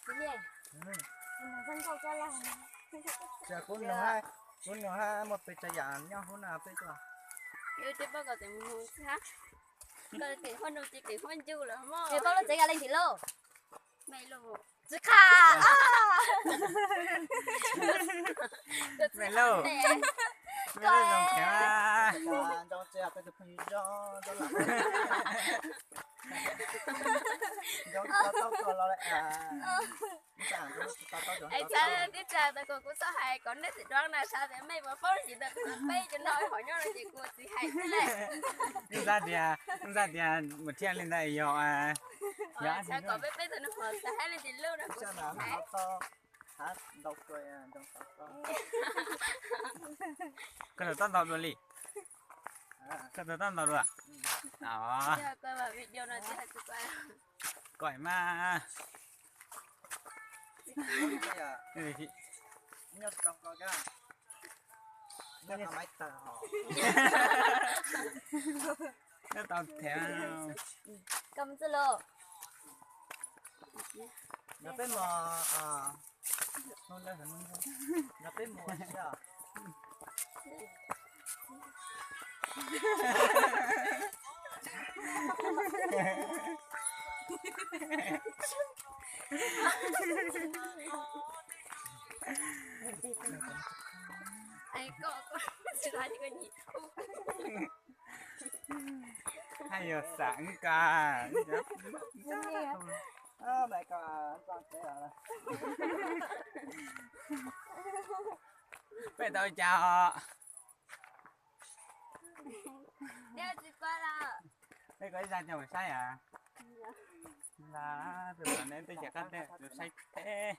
Tsis yog kuv nug, kuv nug hab muaj pes tsawg yam nyob hauv na peb tuaj. Peb kom tes mus nug xwb hab. Koj tes huab nug ces tes huab ncu lawm mog. Koj lub tsev yog leej twg lauj? Tsis qha. Me lauj, me lauj zoo kheev. Zoo tsis yog peb tus phooj ywg zoo, zoo tsis tau taub koj los lawm. Es txhad tib txhad tau kom kuv txhob hais kom nej txiv duab na, xav tias mej puas paub tsis tau peb cov no hom nyob no ces kuv txiv hais xwb lawm. Xav tias, xav tias mus thiaj li ntawd yog, yog xav kom peb peb tug nus hom xav hais leej twg lub no kuv txiv hais. Koj tau tab ntau dua li? Koj tau tab ntau dua? Koj mas. Nyob tau thiab. Nyob peb mus, nyob peb mus. Hais yog xav koj. Peb tau cas os? Peb kom ib zaj coj mus saib as. Tus tom neb twb cov qab teb tus saib teb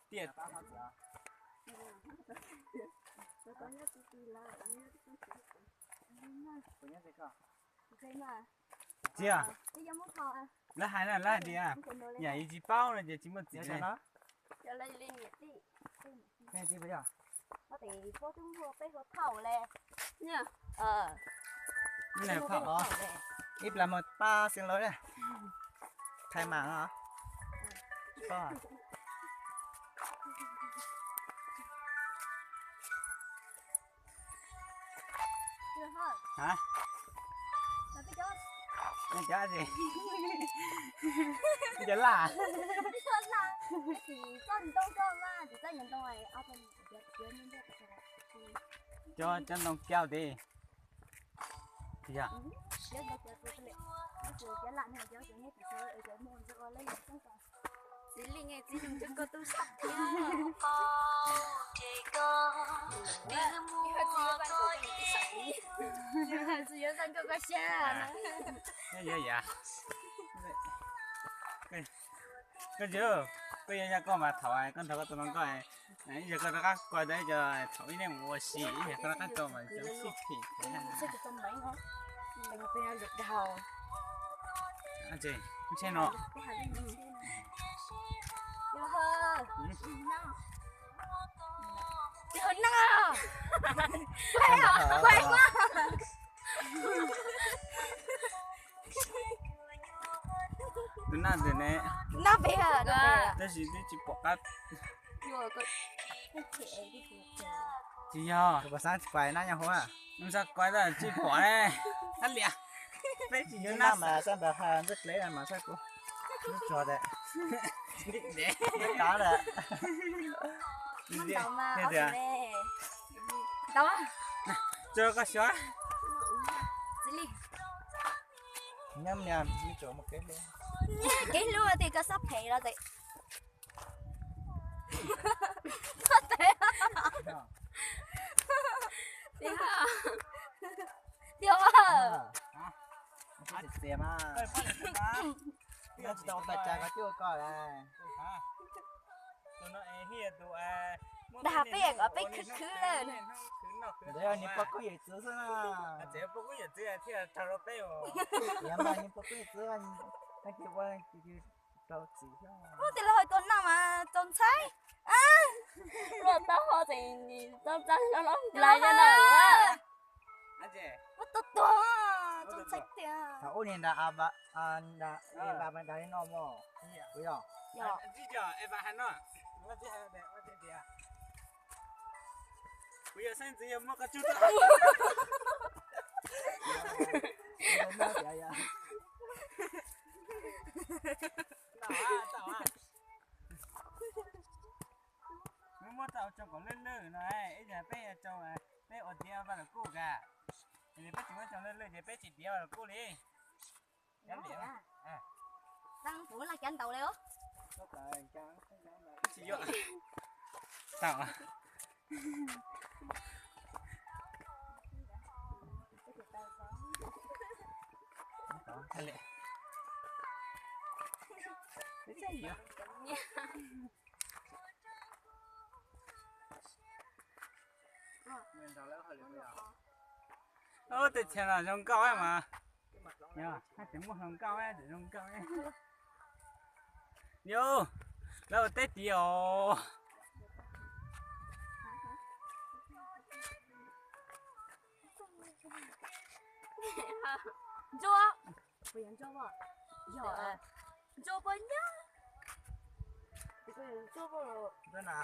tiaj. Txiv, lawv hais na, lawv hais tias yam yus tsis paub no ces tsis muaj txiv. Ib plag mus pab xeev laus, Thaib mas. Cov laj. Cov, cov ntoo kiau tes. Yog. Txiv Li, txiv nug koj tub sab thiab. Txiv yuav txog koj koj siab. Yog yam. Koj tsis, koj yuav yog koj mas thaum koj nrog koj tus no koj, yog koj rov qab koj tau ib co thaum ib leeg mus ua si, yog koj rov qab koj mas cov sib phim. Ntshe no. Tus naj ntawm ne, tab sis twb tsis pom qab. Tsis yog. Xav kuais nab nyob hauv, xav kuais tsis pom ne. Ab liam, peb tsis yuav nab mas sab npawg ha ntxawg plev mas sab kuv lub tsog tes. Kav lawm. Tso koj xyov. Nyob niam, kev hlub tias koj xob phem los tes. Tiag, tiag. Txias mas. Nyob tsis tau ua paj tsa koj cuab koj. Dag peb kom peb khwv khwv lawm. Ntawd yog nws poj koob yawm txwv xwb na. Yog mas nws poj koob yawm txwv, nws ua rau txiv xwb. Ub, tes los hais tus no mas txaus ntshai. Luaj taub hau tes txaus ntshai los los nplai nyob no. Ua tuag tuag, txaus ntshai tiag. Thaum ub niag nrad, nrad, nrad li no mog. Yog. Kuv yog xeeb ntxwv yog muaj qab tsuj. Muab tau tsau kom lwj lwj no, ib yam peb tsau, peb ua tiav vaj lug kuj kas. Peb tsis muab tsau lwj lwj ces peb tsis tiav vaj lug kuj li. Tsis yuav. Tau. Ub, tej txhia no zoo nkauj mas. Haj tseem muaj hluas nkauj, tseem zoo nkauj. Yus, lawv ua teb tid os. Ntsuab, puas yog ntsuab? Yog, ntsuab puas nyob? Ntsuab na.